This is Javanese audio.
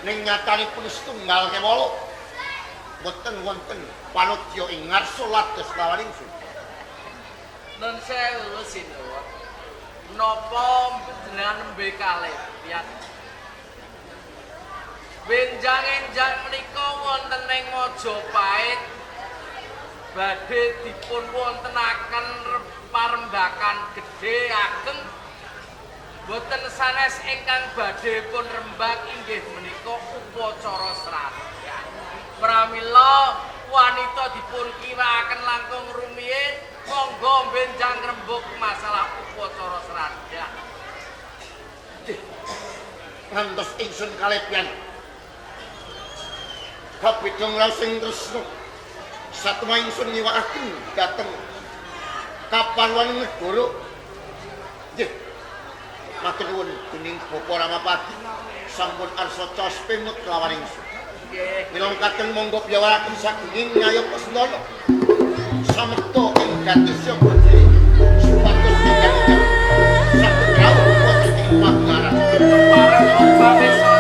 Nyatanipun setunggal kewala boten wonten panudya ing ngarsa lados lawan ingsun. Nun sewu sinuwun. Napa jenengan nembe kalih piyat? Benjang-enjang menika wonten ing Majapahit badhe dipun wontenaken parembakan gedhe ageng. Boten sanes ingkang badhe pun rembag inggih menika upacara sradha. Pramila wanita dipun kiwakaken langkung rumiyin monggo benjang rembug masalah upacara sradha. Ngantos ingsun kalepian kabedhong rasing tresna satema ingsun ngiwakaken dhateng kaparwan negara. Nggih. Matur nuwun dening Bapak Ramapati sampun arsa caos pemut kelawan ingsun. Nggih. Milangkaken monggo piyawaraken sagenging nyayog sendana. Samekta ing gati siaga diri supados ingkang saged rawuh wonten ing pagelaran. Pareng pamesa.